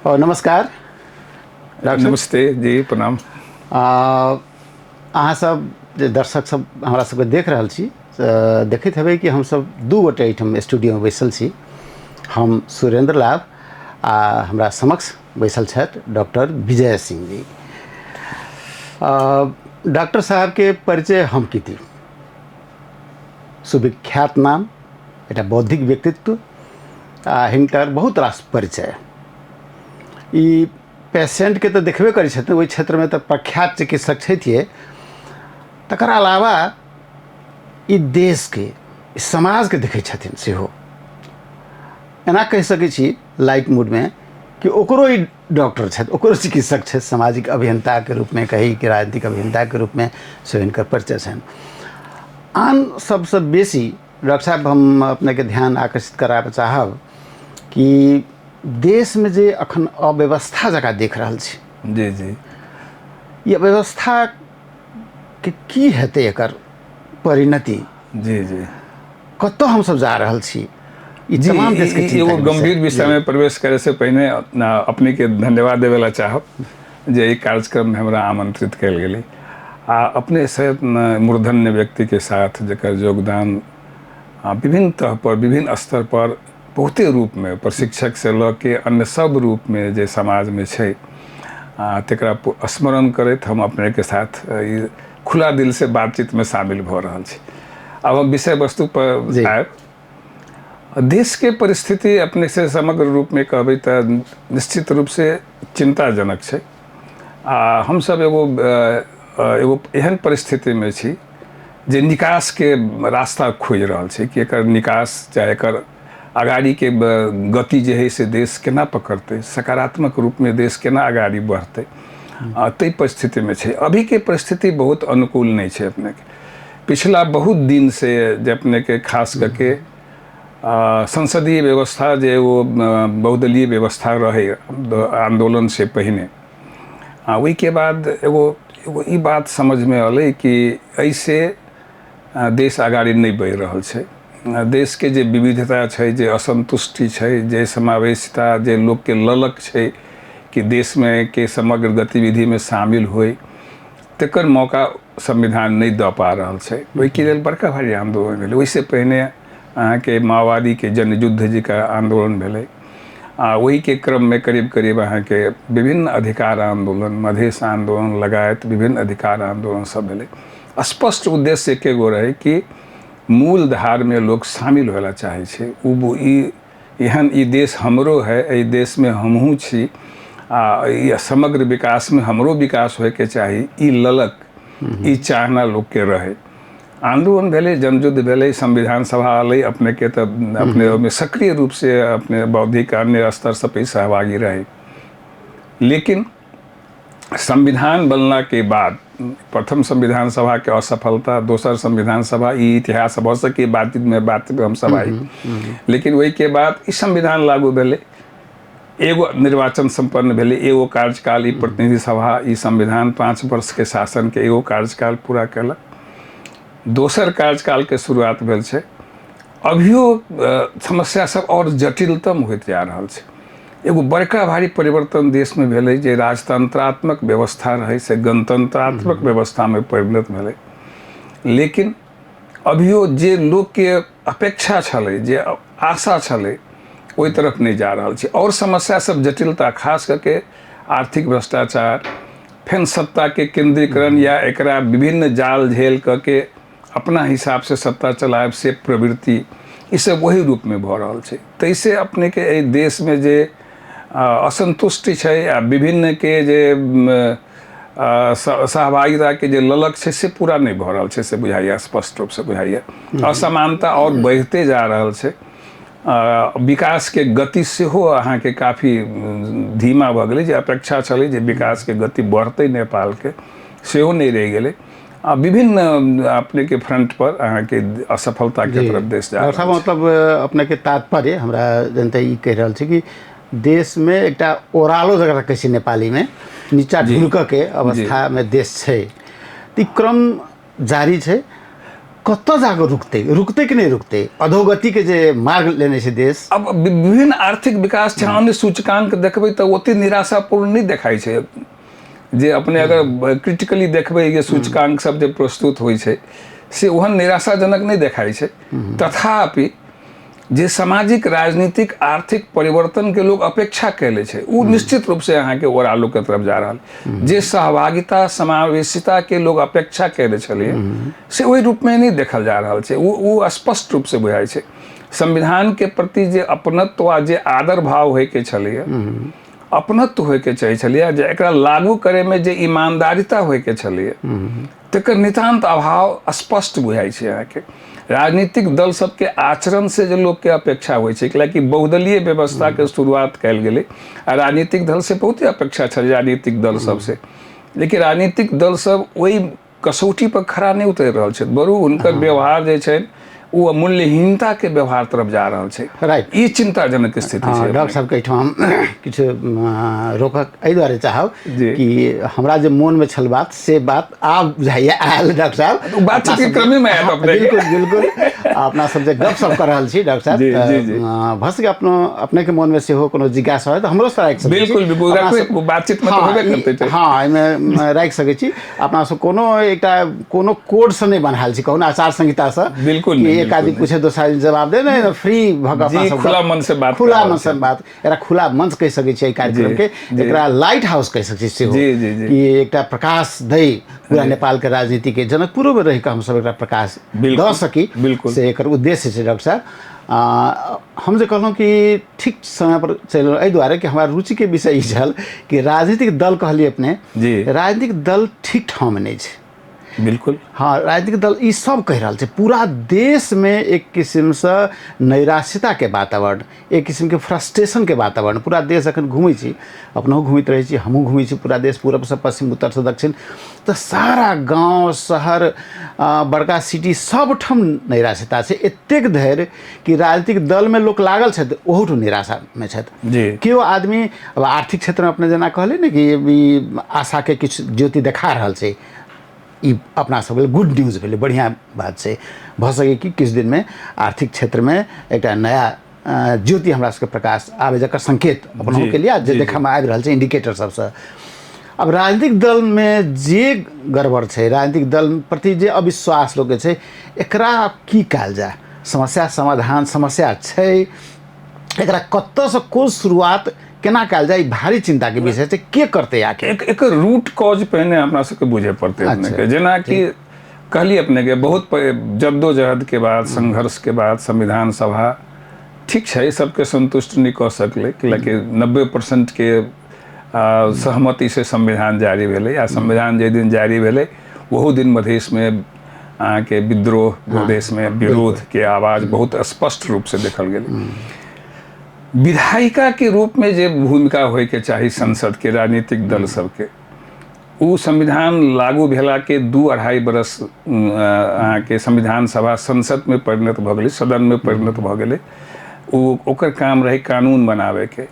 और नमस्कार डॉक्टर। नमस्ते जी, प्रणाम। अहाँ सब जे दर्शक सब हमरा सबके देख रहल छी, देखैत हेबै कि हमसब दू गोटे एहिठाम स्टूडियोमे बैसल छी। हम सुरेंद्र लाभ आ हमरा समक्ष बैसल छथि डॉक्टर विजय सिंह जी। डॉक्टर साहबके परिचय हम की दी? सुविख्यात नाम, एकटा बौद्धिक व्यक्तित्व आ हिनकर बहुत रास परिचय। ई पेशेंटके तऽ देखबे करै छथिन, ओहि क्षेत्रमे तऽ प्रख्यात चिकित्सक छथिए, तकर अलावा ई देशके, ई समाजके देखै छथिन सेहो। एना कहि सकै छी लाइट मूडमे कि ओकरो ई डॉक्टर छथि, ओकरो चिकित्सक छथि। सामाजिक अभियंताके रूपमे कही कि राजनीतिक अभियंताके रूपमे सेहो हिनकर परिचय छनि। आन सबसँ बेसी डॉक्टर साहब हम अपनेके ध्यान आकर्षित कराबऽ चाहब कि देशमे जे अखन अव्यवस्था जकाँ देख रहल छी, जी जी, ई अव्यवस्था के की हेतै एकर परिणति? जी जी, कतऽ हमसब जा रहल छी? ई तमाम देश के एगो गंभीर विषय में प्रवेश करे से पहिने अपने के धन्यवाद देवे ला चाहब जे ई कार्यक्रम में हमरा आमंत्रित कयल गेलै आ अपने से मूर्धन्य व्यक्ति के साथ जेकर योगदान विभिन्न तह पर, विभिन्न स्तर पर, बहुते रूप में, प्रशिक्षक से लऽ के अन्य सब रूप में जे समाज में छै, तकरा स्मरण करैत हम अपने के साथ ई खुला दिल से बातचीत में शामिल भऽ रहल छी। आब हम विषय वस्तु पर आयब। देश के परिस्थिति अपने से समग्र रूप में कहबै तऽ निश्चित रूप से चिंताजनक छै आ हमसब एगो एगो एहन परिस्थिति में छी जे निकास के रास्ता खोजि रहल छै कि एकर निकास चाहे एकर अगाड़ी के गति जे है से देश केना पकड़तै, सकारात्मक रूप में देश केना अगाड़ी बढ़तै, ताहि परिस्थिति में छै। अभी के परिस्थिति बहुत अनुकूल नहीं छै अपने के। पिछला बहुत दिन से जे अपने के खास करके संसदीय व्यवस्था जे वो बहुदलीय व्यवस्था रहे आंदोलन से पहिने, ओहिके बाद एगो एगो ई बात समझमे अलै कि एहिसे देश अगाडि नहि बढ़ि रहल छै। देशके जे विविधता छै, जे असन्तुष्टि छै, जे समावेशिता, जे लोकके ललक छै कि देशमे के समग्र गतिविधिमे शामिल होइ, तकर मौका संविधान नहि दऽ पा रहल छै। ओहिके लेल बड़का भारी आन्दोलन भेलै। ओहिसँ पहिने अहाँके माओवादीके जनयुद्ध जीके आन्दोलन भेलै आ ओहिके क्रममे करीब करीब अहाँके विभिन्न अधिकार आन्दोलन, मधेश आन्दोलन लगायत विभिन्न अधिकार आन्दोलन सब भेलै। स्पष्ट उद्देश्य एके गो रहै कि मूल धारमे लोक शामिल होय ला चाहै छै। ओ ई एहन ई देश हमरो है, एहि देशमे हमहूँ छी आ ई समग्र विकासमे हमरो विकास होइके चाही, ई ललक, ई चाहना लोकके रहै। आन्दोलन भेलै, जनयुद्ध भेलै, संविधान सभा अलै। अपनेके तऽ अपने ओहिमे सक्रिय रूपसँ अपने बौद्धिक अन्य स्तर सब पे सहभागी रहै। लेकिन संविधान बनला के बाद प्रथम संविधान सभा के असफलता, दोसर संविधान सभा, ई इतिहास भऽ सके बातचीत में बात हम सब आई, लेकिन ओहि के बाद ई संविधान लागू भेलै, एगो निर्वाचन सम्पन्न भेलै, एगो कार्यकाल ई प्रतिनिधि सभा ई संविधान 5 वर्ष के शासन के एगो कार्यकाल पूरा केलक, दोसर कार्यकाल के शुरुआत भेल छै। अभियो समस्या सब और जटिलतम होइत जा रहल छै। एगो बड़का भारी परिवर्तन देशमे भेलै जे राजतंत्रात्मक व्यवस्था रहै से गणतंत्रात्मक व्यवस्थामे परिणत भेलै, लेकिन अभियो जे लोकके अपेक्षा छलै, जे आशा छलै, ओहि तरफ नहि जा रहल छै। और समस्या सब जटिलता, खास करके आर्थिक भ्रष्टाचार, फेर सत्ताके केंद्रीकरण या एकरा विभिन्न जाल झेल करके अपना हिसाबसँ सत्ता चलायब से प्रवृत्ति, ई सब वही रूपमे भऽ रहल छै। ताहिसँ अपनेके एहि देशमे जे असन्तुष्टि छै आ विभिन्नके जे सहभागिताके जे ललक छै से पूरा नहि भऽ रहल छै, से बुझाइए, स्पष्ट रूपसँ बुझाइए। असमानता आओर बढ़िते जा रहल छै। विकासके गति सेहो अहाँके काफी धीमा भऽ गेलै। जे अपेक्षा छलै जे विकासके गति बढ़तै नेपालके, सेहो नहि रहि गेलै। आ विभिन्न अपने के फ्रंट पर अहाँके असफलता के तरफ देश जा रहल। मतलब अपने के तात्पर्य हमरा जनते ई कहि रहल छी कि देश में एकटा ओरालो जकरा कहै छै नेपाली में, नीचा ढुलकऽ के अवस्था में देश छै, तऽ ई क्रम जारी छै। कतऽ जाकऽ रुकतै, रुकतै कि नहि रुकतै? अधोगतिके जे मार्ग लेने छै देश। अब विभिन्न आर्थिक विकास छै, अन्य सूचकांक देखबै तऽ ओते निराशापूर्ण नहि देखाइ छै। जे अपने अगर क्रिटिकली देखबै जे सूचकांक सब जे प्रस्तुत होइ छै से ओहन निराशाजनक नहि देखाइ छै। तथापि जे सामाजिक, राजनीतिक, आर्थिक परिवर्तन के लोग अपेक्षा कैले छै ओ निश्चित रूप से अहाँके ओरालो के तरफ जा रहल। जे सहभागिता, समावेशिता के लोग अपेक्षा कैले छलियै से ओहि रूप में नहि देखल जा रहल छै। ओ स्पष्ट रूप से बुझाइ छै। संविधान के प्रति जे अपनत्व आ जे आदर भाव होय के छलैया, अपनत्व होय के चाही छलैया, जे एकरा लागू करे में जे ईमानदारिता होय के छलैया तकर नितान्त अभाव स्पष्ट बुझाइ छै अहाँके। राजनीतिक दल सबके आचरण से जे लोकके अपेक्षा होइ छै, कियाकि बहुदलीय व्यवस्थाके शुरुआत कयल गेलै आ राजनीतिक दल से बहुते अपेक्षा छल राजनीतिक दल सबसे, लेकिन राजनीतिक दल सब ओहि कसौटी पर खड़ा नहि उतरि रहल छथि, बरु हुनकर व्यवहार जे छनि ओ अमूल्यहीनता के व्यवहार तरफ जा रहल छै। राइट, ई चिंताजनक स्थिति छै। डॉक्टर साहब के एहिठाम किछु रोकक एहि दुआरे चाहब कि हमरा जे मोनमे छल बात से बात आब बुझाइए आयल डॉक्टर साहब। बातचीत के क्रमे में आयल अपने। बिल्कुल बिल्कुल, अपना सब जे गपशप कर रहल छी डॉक्टर साहब, भऽ सकै अपनो अपने के मोनमे सेहो कोनो जिज्ञासा होय तऽ हमरो से राखि सकै। बिल्कुल बिल्कुल, बातचीत में तऽ होबे करतै। हँ, एहिमे राखि सकै छी। अपना सब कोनो एकटा कोनो कोडसँ नहि बन्हायल छी, कोनो आचार संहितासँ। बिल्कुल कि एक आदमी पूछे दोसर आदमी जवाब दे, नहीं फ्री भऽ कऽ अपना सब खुला मन से बात, खुला मन से बात। एकरा खुला मंच कहि सकै छी एहि कार्यक्रम के, एकरा लाइट हाउस कहि सकै छी सेहो, कि एकटा प्रकाश दै पूरा नेपालके राजनीतिके, जनकपुरोमे रहि कऽ हमसब एकरा प्रकाश दऽ सकी, बिल्कुल से एकर उद्देश्य छै। डॉक्टर साहब, हम जे कहलहुँ कि ठीक समय पर चलि एलहुँ एहि दुआरे कि हमरा रुचिके विषय ई छल कि राजनीतिक दल कहलियै अपने, राजनीतिक दल ठीक ठाममे नहि छै। बिल्कुल। हाँ, राजनीतिक दल ई सब कहि रहल छै पूरा देशमे एक किसिमसँ नैराश्यताके वातावरण, एक किसिमके फ्रस्ट्रेशनके वातावरण। पूरा देश अखन घुमै छी, अपनहु घुमैत रहै छी, हमहूँ घुमै छी पूरा देश, पूरबसँ पश्चिम, उत्तरसँ दक्षिण, तऽ सारा गाँव शहर बड़का सिटी सबठाम नैराश्यता छै, एतेक धरि कि राजनीतिक दलमे लोक लागल छथि ओहूठाम निराशामे छथि केओ आदमी। अब आर्थिक क्षेत्रमे अपने जेना कहलियै ने कि ई आशाके किछु ज्योति देखा रहल छै, ई अपना सब लेल गुड न्यूज भेलै, बढ़िआँ बात छै। भऽ सकै कि किछु दिनमे आर्थिक क्षेत्रमे एकटा नया ज्योति हमरा सबके प्रकाश आबे, जकर संकेत अपनोके लिए जे देखऽमे आबि रहल छै इंडिकेटर सबसँ। अब राजनीतिक दलमे जे गड़बड़ छै, राजनीतिक दल प्रति जे अविश्वास लोकके छै, एकरा आब की कयल जाय? समस्या समाधान समस्या छै, एकरा कतऽसँ कोन शुरुआत केना कयल जाय, ई भारी चिंताके विषय छै। के करतै आखिर? एकर रूट कॉज पहिने हमरा सबके बुझे पड़तै अपनेके। जेनाकि कहलियै अपनेके, बहुत जद्दोजहद के बाद, संघर्ष के बाद संविधान सभा ठीक छै सबके संतुष्ट नहि कऽ सकलै, कियाकि 90% के सहमति से संविधान जारी भेलै आ संविधान जाहि दिन जारी भेलै ओहू दिन मधेशमे अहाँके विद्रोह, मधेशमे विरोध के आवाज बहुत स्पष्ट रूप से देखल गेलै। विधायिका के रूप में जे भूमिका होय के चाही संसद के, राजनीतिक दल सबके, ओ संविधान लागू भेला के 2-2.5 बरस अहाँके संविधान सभा संसद में परिणत भऽ गेलै, सदन में परिणत भऽ गेलै। ओ ओकर काम रहै कानून बनाबैके।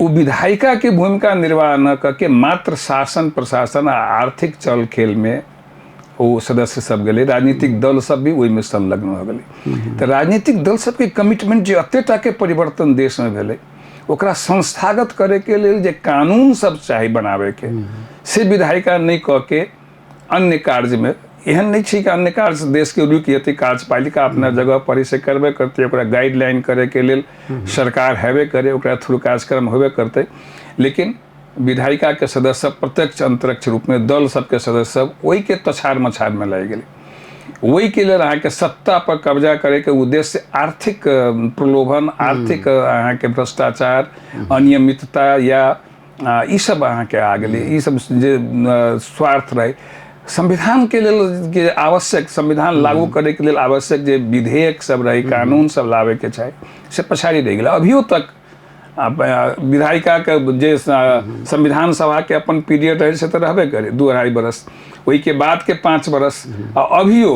ओ विधायिका के भूमिका निर्वाह न कऽ के मात्र शासन प्रशासन आ आर्थिक चल खेल में ओ सदस्य सब गेलै, राजनीतिक दल सब भी ओहिमे संलग्न भऽ गेलै। तऽ राजनीतिक दल सबके कमिटमेंट जे एते टाके परिवर्तन देशमे भेलै ओकरा संस्थागत करैके लेल जे कानून सब चाही बनाबैके से विधायिका नहि कऽ के अन्य कार्यमे, एहन नहि छै कि अन्य कार्य देशके रुकि जेतै, कार्यपालिका अपना जगह पर से करबे करतै, ओकरा गाइडलाइन करैके लेल सरकार हेबे करे, ओकरा थ्रू कार्यक्रम होबे करतै, लेकिन विधायिका के सदस्य सब प्रत्यक्ष अंतरक्ष रूप में दल सबके सदस्य सब ओहिके तछार मछार में लागि गेलै। ओहिके लेल अहाँके सत्ता पर कब्जा करैके उद्देश्य आर्थिक प्रलोभन, आर्थिक अहाँके भ्रष्टाचार, अनियमितता या ई सब अहाँके आ गेलै। ई सब जे स्वार्थ रहै संविधान के लेल जे आवश्यक, संविधान लागू करैके लेल आवश्यक जे विधेयक सब रहै, कानून सब लाबैके चाही, से पछाड़ी रहि गेलै। अभियो तक विधायिका के जे संविधान सभा के अपन पीरियड रहे से तऽ रहबे करे 2-2.5 बरस, ओहिके बाद के 5 बरस, आ अभियो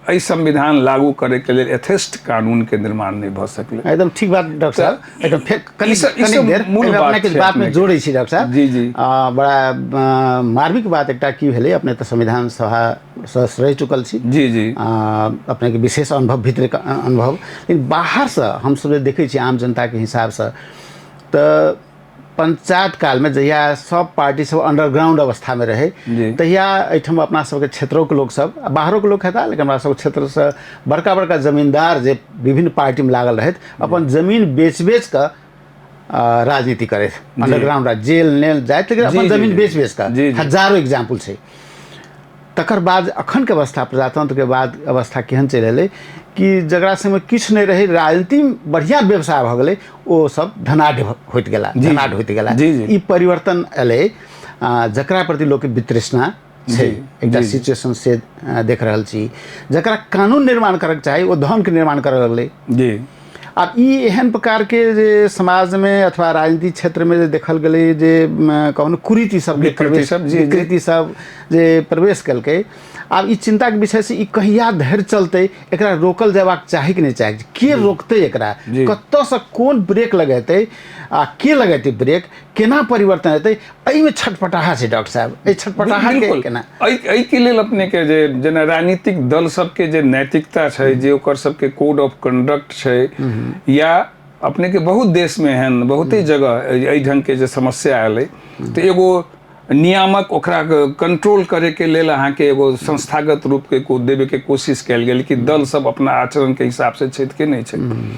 एहि संविधान लागू करैके लेल यथेष्ट कानूनके निर्माण नहि भऽ सकलै। एकदम ठीक बात डॉक्टर साहब, एकदम फेर कनि कनि देर मूल एहिमे बात अपने छै बात में अपनेके। जोड़ै छी डॉक्टर साहब। जी, जी। बड़ा मार्मिक बात एकटा की भेलै, अपने तऽ संविधान सभा सदस्य रहि चुकल छी। जी जी। अपनेके विशेष अनुभव, भीतरके अनुभव, लेकिन बाहरसँ हमसब जे देखै छी आम जनताके हिसाबसँ तऽ पंचायत कालमे जहिया सब पार्टी सब अंडरग्राउंड अवस्थामे रहै तहिया एहिठाम अपना सबके क्षेत्रोके लोक सब आ बाहरोके लोक हेता, लेकिन हमरा सबके क्षेत्रसँ बड़का बड़का जमींदार जे विभिन्न पार्टीमे लागल रहथि अपन जमीन बेच बेच कऽ राजनीति करैत, अंडरग्राउंड जेल नेल जाइत, लेकिन अपन जमीन बेच बेच कऽ हजारो एग्जाम्पल छै। तकर बाद अखनके अवस्था, प्रजातंत्रके बाद अवस्था केहन चलि एलै कि जकरा संगमे किछु नहि रहै, राजनीति बढ़िआँ व्यवसाय भऽ गेलै, ओ सब धनाढ्य होइत गेला, धनाढ्य होइत गेला। ई परिवर्तन एलै जकरा प्रति लोकके वितृष्णा छै, एकटा सिचुएशन से देख रहल छी। जकरा कानून निर्माण करैके चाही ओ धनके निर्माण करऽ लगलै। आब ई एहन प्रकारके जे समाजमे अथवा राजनीतिक क्षेत्रमे जे देखल गेलै जे कहू कुरीति सब विकृति सब, जी, जी। विकृति सब जे प्रवेश केलकै, आब ई चिन्ताके विषय से ई कहिया धरि चलतै, एकरा रोकल जयबाक चाही कि नहि चाही, के रोकतै एकरा, कतऽसँ कोन ब्रेक लगेतै आ के लगेतै ब्रेक, केना परिवर्तन हेतै, एहिमे छटपटाहा छै डॉक्टर साहब, एहि छटपटाहा के बिल्कुल। केना? एहिके लेल अपनेके जे जेना राजनीतिक दल सबके जे नैतिकता छै, जे ओकर सबके कोड ऑफ कंडक्ट छै, या अपनेके बहुत देशमे एहन बहुते जगह एहि ढङ्गके जे समस्या एलै तऽ एगो नियामक ओकरा कंट्रोल करैके लेल अहाँके एगो संस्थागत रूपके देबेके कोशिश कयल गेल कि दल सब अपना आचरणके हिसाबसँ छथि कि नहि छथि।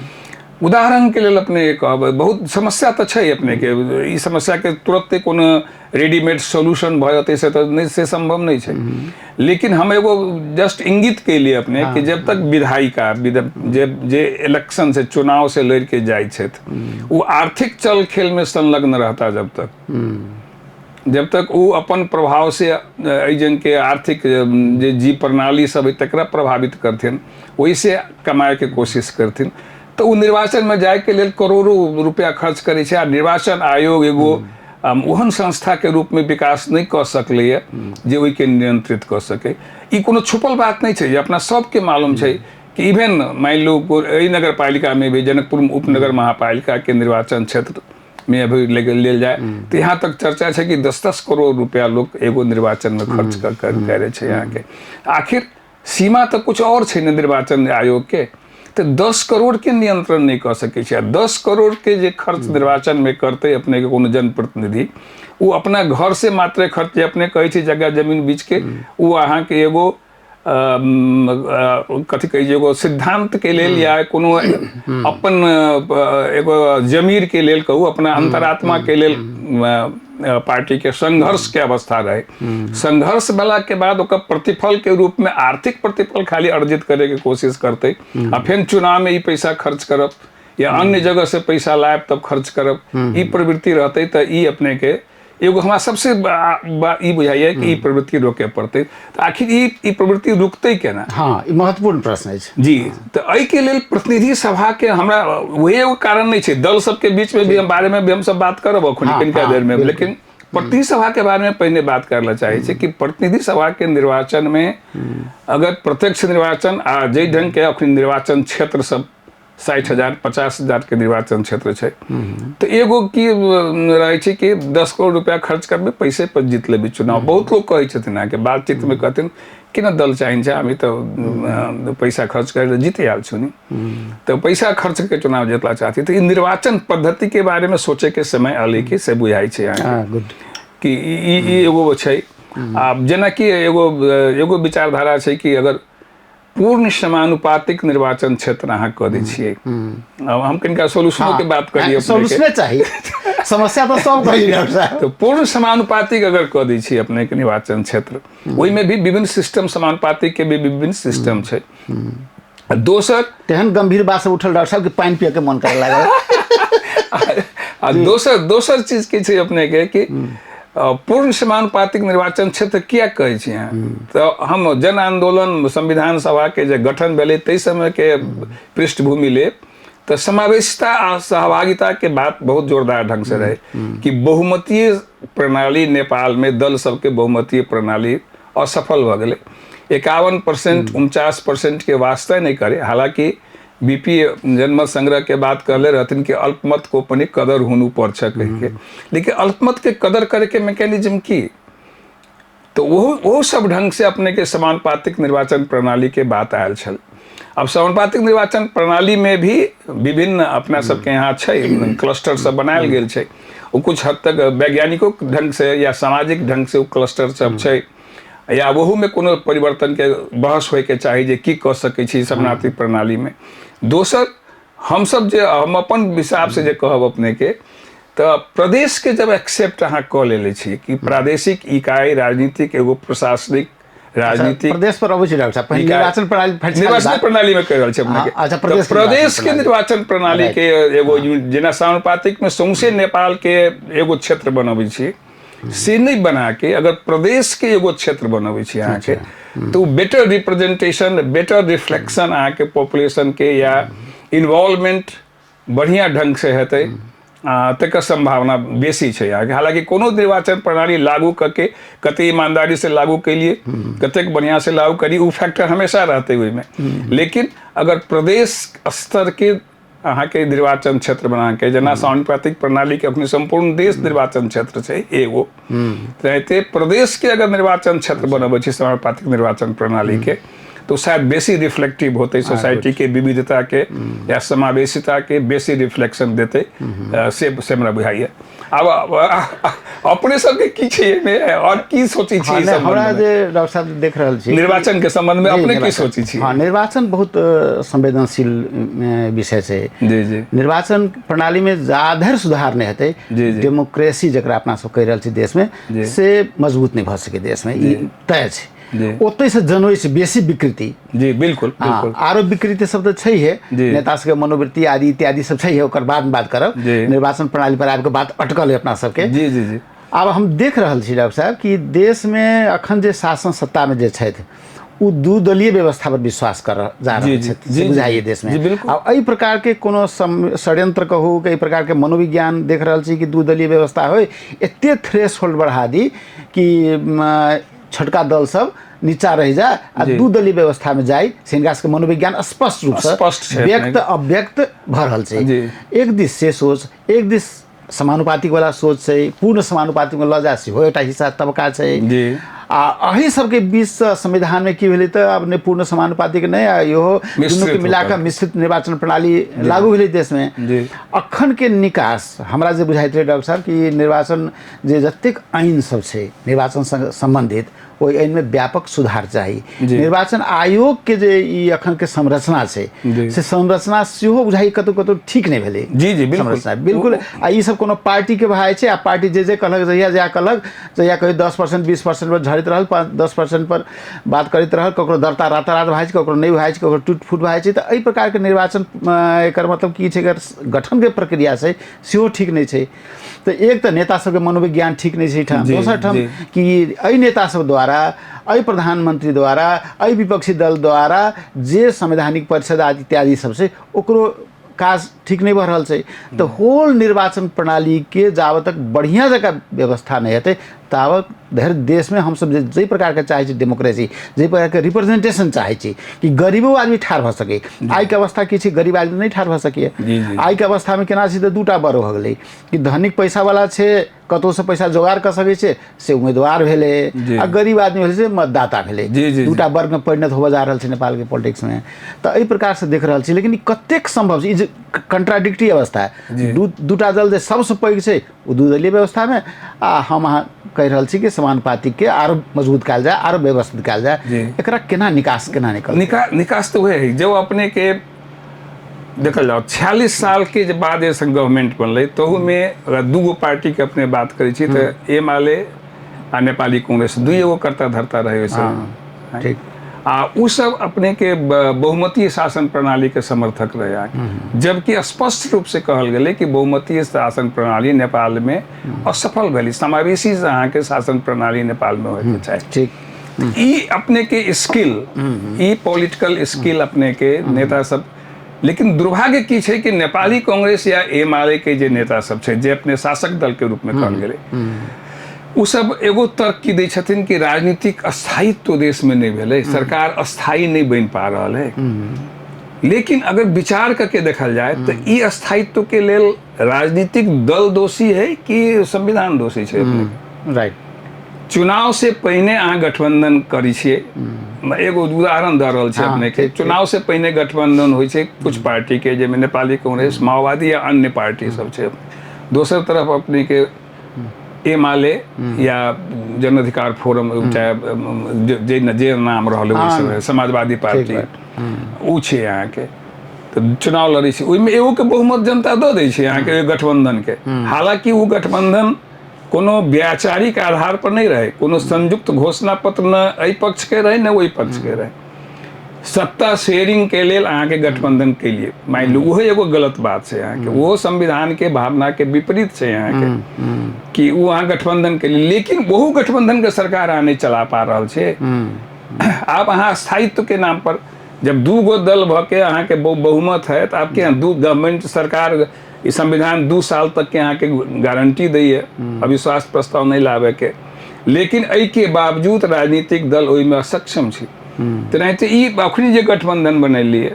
उदाहरणके लेल अपने कहबै, बहुत समस्या तऽ छै अपनेके, ई समस्याके तुरन्ते कोनो रेडीमेड सोल्यूशन भऽ जेतै से तऽ नहि, से सम्भव नहि छै। लेकिन हम एगो जस्ट इंगित केलिए अपने कि जब तक विधायिका जे जे इलेक्शन से चुनाव से लड़िके जाइ छथि ओ आर्थिक चल खेलमे संलग्न रहता, जब तक ओ अपन प्रभाव से एहि जनके आर्थिक जे जी प्रणाली सब है तकरा प्रभावित करथिन, ओहिसे कमाएके कोशिश करथिन, तऽ ओ निर्वाचनमे जायके लेल करोड़ों रुपया खर्च करै छै। आ निर्वाचन आयोग एगो ओहन संस्थाके रूपमे विकास नहि कऽ सकलैए जे ओहिके नियंत्रित कऽ सकै। ई कोनो छुपल बात नहि छै जे अपना सबके मालूम छै कि इवेन मानि लू एहि नगरपालिकामे भी जनकपुर उपनगर महापालिकाके निर्वाचन क्षेत्र में अभी लेल जाए तो यहाँ तक चर्चा है कि 10-10 करोड़ रुपया लोग एगो निर्वाचन में खर्च कर करे छै यहाँ के। आखिर सीमा तऽ कुछ और छै ने निर्वाचन आयोग के, तऽ 10 करोड़ के नियंत्रण नहि कऽ सकै छै। आ 10 करोड़ के जे खर्च निर्वाचन में करतै अपने के कोनो जनप्रतिनिधि, ओ अपना घर से मात्र खर्च, जे अपने कहै छै जगह जमीन बीच के, ओ अहाँके एगो कथी कहै छै एगो सिद्धांत के लेल या कोनो अपन एगो जमीर के लेल कहू, अपना अंतरात्मा के लेल पार्टी के संघर्ष के अवस्था रहे। संघर्ष वाला के बाद ओकर प्रतिफल के रूप में आर्थिक प्रतिफल खाली अर्जित करे के कोशिश करते, आ फिर चुनाव में ई पैसा खर्च करब या अन्य जगह से पैसा लायब तब खर्च करब, ई प्रवृत्ति रहते। तऽ ई अपने के एगो हमरा सबसे ई बुझाइए कि ई प्रवृत्ति रोके पड़तै। तऽ आखिर ई प्रवृत्ति रुकतै केना? हाँ, ई महत्वपूर्ण प्रश्न अछि। जी, तऽ एहिके लेल प्रतिनिधि सभा के हमरा वही एगो कारण नहि छै, दल सबके बीच में भी हम बारे में भी हम सब बात करब अखन कनिका देर में, लेकिन प्रतिनिधि सभा के बारे में पहिने बात करय ला चाहै छी कि प्रतिनिधि सभा के निर्वाचन में अगर प्रत्यक्ष निर्वाचन आ जाहि ढंग के अखन निर्वाचन क्षेत्र सब 60,000 50,000 के निर्वाचन क्षेत्र छै, तऽ एगो की रहै छै कि 10 करोड़ रुपया खर्च करबै पैसे पर जीत लेबै चुनाव। बहुत लोग कहै छथिन अहाँके बातचीत में कहथिन कि ना दल चाहिन्छ, हामी तऽ पैसा खर्च गरेर जिते हाल्छु नि, तऽ पैसा खर्च के चुनाव जितला चाहती। तऽ ई निर्वाचन पद्धति के बारे में सोचे के समय अलै कि से बुझाइ छै अहाँके गुड कि ई एगो छै। आब जेनाकि एगो विचारधारा छै कि अगर पूर्ण समानुपातिक निर्वाचन क्षेत्र अहाँ कऽ दै छियै, अब हम कनिका सोल्यूशनो के बात करियै अपने के। सोल्यूशने चाही, समस्या तऽ सब कही डॉक्टर साहब। तो पूर्ण समानुपातिक अगर कऽ दै छियै अपने के निर्वाचन क्षेत्र, ओहिमे भी विभिन्न सिस्टम, समानुपातिक के भी विभिन्न सिस्टम छै। आ दोसर तेहन गंभीर बात सब उठल डॉक्टर साहब कि पानि पियऽ के मन करे लागल। आ दोसर चीज की छै अपने के कि पूर्ण समानुपातिक निर्वाचन क्षेत्र किया कहै छी अहाँ? तऽ हम जन आंदोलन संविधान सभा के जे गठन भेलै ताहि समय के पृष्ठभूमि लेब तऽ समावेशिता आ सहभागिता के बात बहुत जोरदार ढंग से रहे कि बहुमतीय प्रणाली नेपाल में दल सबके बहुमतीय प्रणाली असफल भऽ गेलै। 51% 49% के वास्ते नहि करे। हालांकि बीपी जनमत संग्रह के बात कहले रहथिन कि अल्पमत को पनि कदर हुनु पर्छ कह के, लेकिन अल्पमत के कदर करे के मैकेनिज्म की तो वो सब ढंग से अपने के समानुपातिक निर्वाचन प्रणाली के बात आयल छल। अब समानुपातिक निर्वाचन प्रणाली में भी विभिन्न अपना सबके यहाँ छै क्लस्टर सब बनायल गेल छै, ओ कुछ हद तक वैज्ञानिको ढंग से या सामाजिक ढंग से ओ क्लस्टर सब छै, या ओहू में कोनो परिवर्तन के बहस होय के चाही जे की कऽ सकै छी समानुपातिक प्रणाली में। दोसर हमसब जे हम अपन हिसाब से जे कहब अपने के, तऽ प्रदेश के जब एक्सेप्ट अहाँ कऽ लेले छी कि प्रादेशिक इकाई राजनीतिक एगो प्रशासनिक राजनीतिक प्रदेश पर अबै छै डॉक्टर साहब, पहिने निर्वाचन प्रणाली निर्वाचन प्रणाली में कहि रहल छी अपने के। अच्छा, प्रदेश के निर्वाचन प्रणाली के एगो जेना समानुपातिक में सौंसे नेपाल के एगो क्षेत्र बनबै छी से नहीं बना के अगर प्रदेश के एगो क्षेत्र बनबै छी अहाँके तो बेटर रिप्रेजेंटेशन बेटर रिफ्लेक्शन अहाँके पॉपुलेशन के या इन्वॉल्वमेंट बढ़िया ढंग से हेतै, तकर संभावना बेसी छै अहाँके। हालांकि कोनो निर्वाचन प्रणाली लागू करके कते ईमानदारी से लागू केलिए कतेक बढ़िया से लागू करी ओ फैक्टर हमेशा रहतै ओहिमे, लेकिन अगर प्रदेश स्तर के अहाँके निर्वाचन क्षेत्र बना के जेना समानुपातिक प्रणाली के अपने संपूर्ण देश निर्वाचन क्षेत्र छै एगो, तेनाहिते प्रदेश के अगर निर्वाचन क्षेत्र बनबै छै समानुपातिक निर्वाचन प्रणाली के तो शायद बेसी रिफ्लेक्टिव होते सोसाइटी के विविधता के या समावेशिता के बेसी रिफ्लेक्शन देते, से हमरा बुझाइए। आब अपने सबके की छै एहिमे और की सोचै छी? हमरा जे डॉक्टर साहब देख रहल छी निर्वाचन के संबंध में अपने की सोचै छी? हाँ, निर्वाचन बहुत संवेदनशील विषय छै। जी जी। निर्वाचन प्रणाली में जाधरि सुधार नहि हेतै, डेमोक्रेसी जकरा अपना सब कहि रहल छी देश में से मजबूत नहि भऽ सकै देश में, ई तय छै। ओतहि से जनबै से बेसी विकृति। जी बिल्कुल, बिल्कुल। आरो विकृति सब तऽ छै हे, नेता सबके मनोवृत्ति आदि इत्यादि सब छै हे, ओकर बाद बात करब। निर्वाचन प्रणाली पर आबिके बात अटकल है अपना सबके। जी जी जी। आब हम देख रहल छी डॉक्टर साहब कि देशमे अखन जे शासन सत्तामे जे छथि ओ दू दलीय व्यवस्था पर विश्वास कर जा रहल छथि, से बुझाइए देशमे। आब एहि प्रकारके कोनो षड्यंत्र कहू कि एहि प्रकारके मनोविज्ञान देख रहल छी कि दू दलीय व्यवस्था होइ, एते थ्रेशहोल्ड बढ़ा दी कि छोटका दल सब नीचा रहि जाए आ दू दलीय व्यवस्था में जाए, से हिनका सबके मनोविज्ञान स्पष्ट रूप से स्पष्ट छै व्यक्त अव्यक्त भऽ रहल छै। एक दिस से सोच, एक दिस समानुपातिक वाला सोच छै, पूर्ण समानुपातिक में लऽ जाए सेहो एकटा हिस्सा तबका छै। आ एहि सबके बीच से संविधान में की भेलै तऽ आब नहि पूर्ण समानुपातिक नहि, आ इहो दुनू के मिला कऽ मिश्रित निर्वाचन प्रणाली लागू भेलै देश में। अखन के निकास हमरा जे बुझाइत रहै डॉक्टर साहब कि निर्वाचन जे जतेक ऐन सब छै निर्वाचन सम्बन्धित, ओहि ऐनमे व्यापक सुधार चाही। निर्वाचन आयोग के जे ई अखन के संरचना छै से संरचना सेहो बुझाइ कतौ कतौ ठीक नहि भेलै। जी जी बिल्कुल। संरचना बिल्कुल। आ ई सब कोनो पार्टी के भाय छै, आ पार्टी जे जे कहलक जहिया जहिया कहलक जहिया कहियो 10% 20% पर झड़ैत रहल, 10% पर बात करैत रहल, ककरो दर्ता रातारात भए छै, ककरो नहि भए छै, ककरो टूट फूट भए छै। तऽ एहि प्रकारके निर्वाचन एकर मतलब की छै, एकर गठनके प्रक्रिया छै सेहो ठीक नहि छै। तऽ एक तऽ नेता सबके मनोविज्ञान ठीक नहि छै एहिठाम, दोसर ठाम कि एहि नेता सब द्वारा, एहि प्रधानमंत्री द्वारा, एहि विपक्षी दल द्वारा जे संवैधानिक परिषद आदि इत्यादि सब छै ओकरो काज ठीक नहि भऽ रहल छै। तऽ होल निर्वाचन प्रणालीके जाबत तक बढ़िआँ जकाँ व्यवस्था नहि हेतै ताबत धरि देशमे हमसब जे जाहि प्रकारके चाहै छी डेमोक्रेसी, जाहि प्रकारके रिप्रेजेंटेशन चाहै छी कि गरीबो आदमी ठाढ़ भऽ सकै। आइके अवस्था की छै, गरीब आदमी नहि ठाढ़ भऽ सकैए। आइके अवस्थामे केना छै तऽ दूटा वर्ग भऽ गेलै कि धनिक पैसावला छै, कतहुसँ पैसा जोगाड़ कऽ सकै छै से उम्मीदवार भेलै, आ गरीब आदमी भेलै से मतदाता भेलै। दूटा वर्गमे परिणत होबऽ जा रहल छै नेपालके पॉलिटिक्समे। तऽ एहि प्रकारसँ देख रहल छी, लेकिन ई कतेक सम्भव छै, ई जे कंट्राडिक्टरी अवस्था है, दूटा दल जे सबसँ पैघ छै ओ दू दलीय व्यवस्थामे, आ हम अहाँ कहि रहल छी कि समानुपातिकके आरो मजबूत कयल जाय, आरो व्यवस्थित कयल जाय, एकरा केना निकास केना निकल? निकास तऽ वएह है जब अपने के देखल जाओ 46 साल के जे बाद जे गवर्नमेंट बनलै तहूमे अगर दूगो पार्टी के अपने बात करै छी तऽ एमाले आ नेपाली कांग्रेस दुइएगो कर्ता धर्ता रहे ओहि। ठीक। आ उ सब अपने के बहुमतीय शासन प्रणाली के समर्थक रहे, जबकि स्पष्ट रूप से कहल गेलै कि बहुमतीय शासन प्रणाली नेपाल में असफल भेलै, समावेशी अहाँके शासन प्रणाली नेपाल में होयके चाही। ठीक। ई अपने के स्किल, ई पॉलिटिकल स्किल अपने के नेता सब, लेकिन दुर्भाग्य की छै कि नेपाली कांग्रेस या एमाले के जे नेता सब छै जे अपने शासक दल के रूप में कहल गेलै, ओ सब एगो तर्क की दै छथिन कि राजनीतिक स्थायित्व देशमे नहि भेलै, सरकार स्थायी नहि बनि पा रहल है। लेकिन अगर विचार करके देखल जाए तो ई स्थायित्व के लेल राजनीतिक दल दोषी है कि संविधान दोषी छै अपने? राइट। चुनाव से पहिने अहाँ गठबंधन करै छियै, एगो उदाहरण दऽ रहल छी अपने के, चुनाव से पहिने गठबंधन होइ छै कुछ पार्टी के, जाहिमे नेपाली कांग्रेस, माओवादी या अन्य पार्टी सब छै। दोसर तरफ अपने के एमाले या जन अधिकार फोरम, चाहे जे जे नाम रहल ओहि समय, समाजवादी पार्टी ओ छै अहाँके, तऽ चुनाव लड़ै छै, ओहिमे एगोके बहुमत जनता दऽ दै छै अहाँके ओहि गठबंधनके। हालांकि ओ गठबंधन कोनो वैचारिक आधार पर नहि रहै, कोनो संयुक्त घोषणा पत्र न एहि पक्षके रहै न ओहि पक्षके रहै, सत्ता शेयरिंग के लेल अहाँके गठबंधन के लिए मानि लू, ओहो एगो गलत बात छै अहाँके, ओहो संविधान के भावना के विपरीत छै अहाँके कि ओ अहाँ गठबंधन के लिए, लेकिन ओहो गठबंधन के सरकार अहाँ नहि चला पा रहल छै। आब अहाँ स्थायित्व के नाम पर जब दू गो दल भऽ के अहाँके बहुमत है तऽ आपके यहाँ दू गवर्नमेंट सरकार, ई संविधान 2 साल तक के अहाँके गारंटी दैए अविश्वास प्रस्ताव नहि लाबे के, लेकिन एहिके बावजूद राजनीतिक दल ओहिमे असक्षम छै। तेनाहिते ई अखनी जे गठबंधन बनेलियै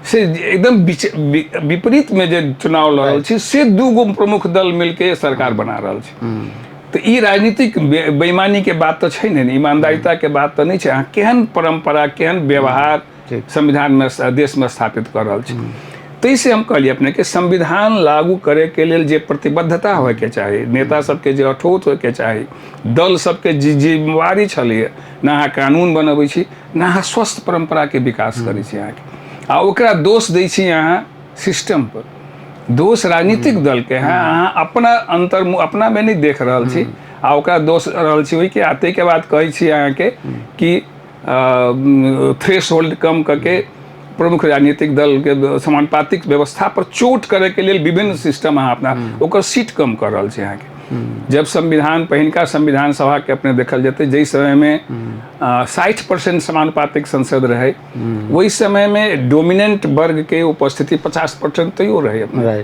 से एकदम विपरीत में जे चुनाव लड़ल छी से दू गो प्रमुख दल मिलके सरकार बना रहल छै। तऽ ई राजनीतिक बेईमानी के बात तऽ छै ने, ईमानदारिता के बात तऽ नहि छै। अहाँ केहन परंपरा, केहन व्यवहार संविधान में देश में स्थापित कर रहल छी। ताहिसँ हम कहलियै अपने के संविधान लागू करे के लेल जे प्रतिबद्धता होयके चाही, नेता सबके जे अठोट होयके चाही, दल सबके जे जिम्मेवारी छलैए, न अहाँ कानून बनबै छी न अहाँ स्वस्थ परम्पराके विकास करै छी अहाँके, आ ओकरा दोष दै छी अहाँ सिस्टम पर, दोष राजनीतिक दलके है, अहाँ अपना अंतर अपना में नहि देख रहल छी आ ओकरा दोष रहल छी ओहिके। आ ताहिके बाद कहै छी अहाँके कि थ्रेशहोल्ड कम करके प्रमुख राजनीतिक दल के समानुपातिक व्यवस्था पर चोट करे के लेल विभिन्न सिस्टम अहाँ अपना ओकर सीट कम कर रहल छी अहाँके। जब संविधान पहिनका संविधान सभा के अपने देखल जेतै, जाहि समय में 60% समानुपातिक संसद रहे, ओहि समय में डोमिनेंट वर्ग के उपस्थिति 50% तैयो रहे अपने।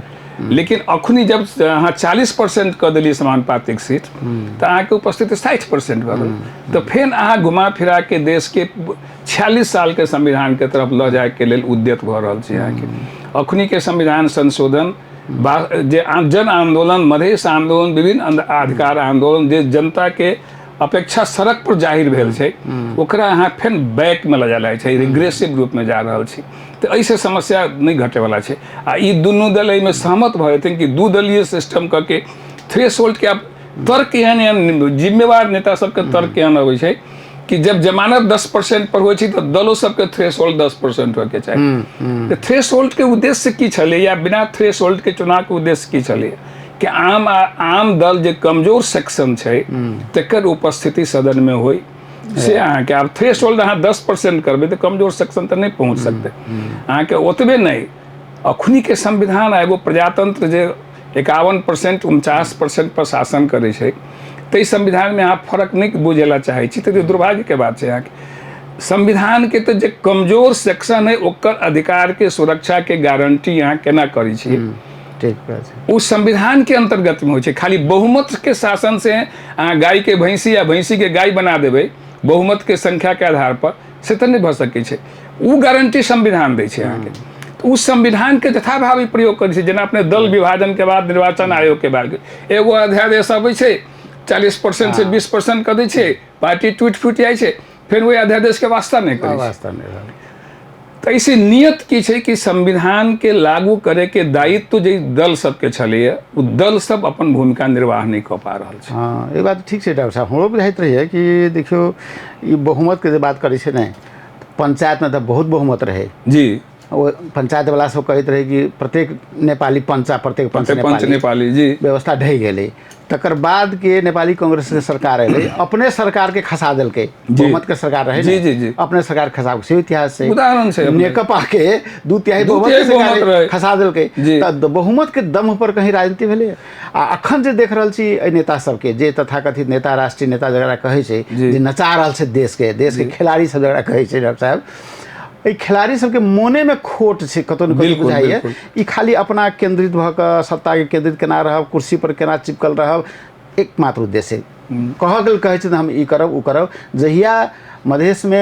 लेकिन अखनी जब अहाँ 40% कऽ देलियै समानुपातिक सीट, तऽ अहाँके उपस्थिति 60% भऽ गेल। तऽ फेर अहाँ घुमा फिरा के देश के 46 साल के संविधान के तरफ लऽ जाय के लेल उद्यत भऽ रहल छी अहाँके। अखनी के संविधान संशोधन जे जन आंदोलन, मधेश आंदोलन, विभिन्न अधिकार आंदोलन जे जनता के अपेक्षा सड़क पर जाहिर भेल छै, ओकरा अहाँ फेर बैक में लऽ जा छै, रिग्रेसिव रूप में जा रहल छी। तऽ एहिसँ समस्या नहि घटैवला छै। आ ई दुनू दल एहिमे सहमत भऽ जेथिन कि दू दलीय सिस्टम कऽ के थ्रेशोल्ड के आब तर्क एहन एहन जिम्मेवार नेता सबके तर्क एहन अबै छै कि जब जमानत 10% पर होइ छै तऽ दलो सबके थ्रेशोल्ड 10% होइके चाही। तऽ थ्रेशोल्ड के उद्देश्य की छलै या बिना थ्रेशोल्ड के चुनाव के उद्देश्य की छलै कि आम आम दल जे कमजोर सेक्शन छै तकर उपस्थिति सदन में होइ, से अहाँके आब थ्रेशोल्ड अहाँ 10% करबै तऽ कमजोर सेक्शन तऽ नहि पहुँच सकतै अहाँके। ओतबे नहि, अखनी के संविधान आ एगो प्रजातंत्र जे 51% 49% पर शासन करै छै, ताहि संविधानमे अहाँ फर्क नहि बुझै ला चाहै छी तऽ दुर्भाग्यके बात छै अहाँके। संविधानके तऽ जे कमजोर सेक्शन है ओकर अधिकारके सुरक्षाके गारंटी अहाँ केना करै छी? ठीक बात छै। ओ संविधान के अंतर्गत में होइ छै। खाली बहुमत के शासन से अहाँ गाय के भैंसी या भैंसी के गाय बना देबै बहुमत के संख्या के आधार पर, से तऽ नहि भऽ सकै छै। ओ गारंटी संविधान दै छै अहाँके, तऽ ओ संविधान के यथाभावी प्रयोग करै छै। जेना अपने दल विभाजन के बाद निर्वाचन आयोग के बाद एगो अध्यादेश अबै छै, 40% से 20% कऽ दै छै, पार्टी टूटि फूटि जाइ छै, फेर ओहि अध्यादेश के वास्ता नहि करै छै। वास्ता नहि रहल। तऽ एहिसँ नियत की छै कि संविधान के लागू करे के दायित्व जे दल सबके छलैए ओ दल सब अपन भूमिका निर्वाह नहि कऽ पा रहल छै। हँ, ई बात ठीक छै डॉक्टर साहब। हमरो बुझाइत रहैए कि देखियौ ई बहुमतके जे बात करै छै ने, पंचायतमे तऽ बहुत बहुमत रहै जी। ओ पंचायत वाला सब कहैत रहै कि प्रत्येक नेपाली पंचा प्रत्येक पंच पंच नेपाली, नेपाली जी। व्यवस्था ढहि गेलै। तकर बाद के नेपाली कांग्रेस के सरकार एलै, अपने सरकार के खसा देलकै, बहुमत के सरकार रहे जी, ने, जी, जी। अपने सरकार खसा, से इतिहास छै, उदाहरण छै अपने। नेकपा के 2/3 दू बहुमत तिहाई के सरकार बहुमत रहे। खसा देलकै। जी। तऽ बहुमत के दम पर कहीं राजनीति भेलै? आ अखन जे देख रहल छी एहि नेता सबके, जे तथाकथित नेता, राष्ट्रीय नेता जकरा कहै छै, जी। जे नचा रहल छै देश के, देश के खिलाड़ी सब जकरा कहै छै, डॉक्टर साहब, एहि खिलाड़ी सबके मोनेमे खोट छै कतौ ने कतौ बिल्कुल, बुझाइए। बिल्कुल। ई खाली अपना केंद्रित भऽ कऽ सत्ताके केंद्रित केना रहब, कुर्सी पर केना चिपकल रहब, एकमात्र उद्देश्य कहऽ के कहै छै हम ई करब ओ करब। जहिया मधेशमे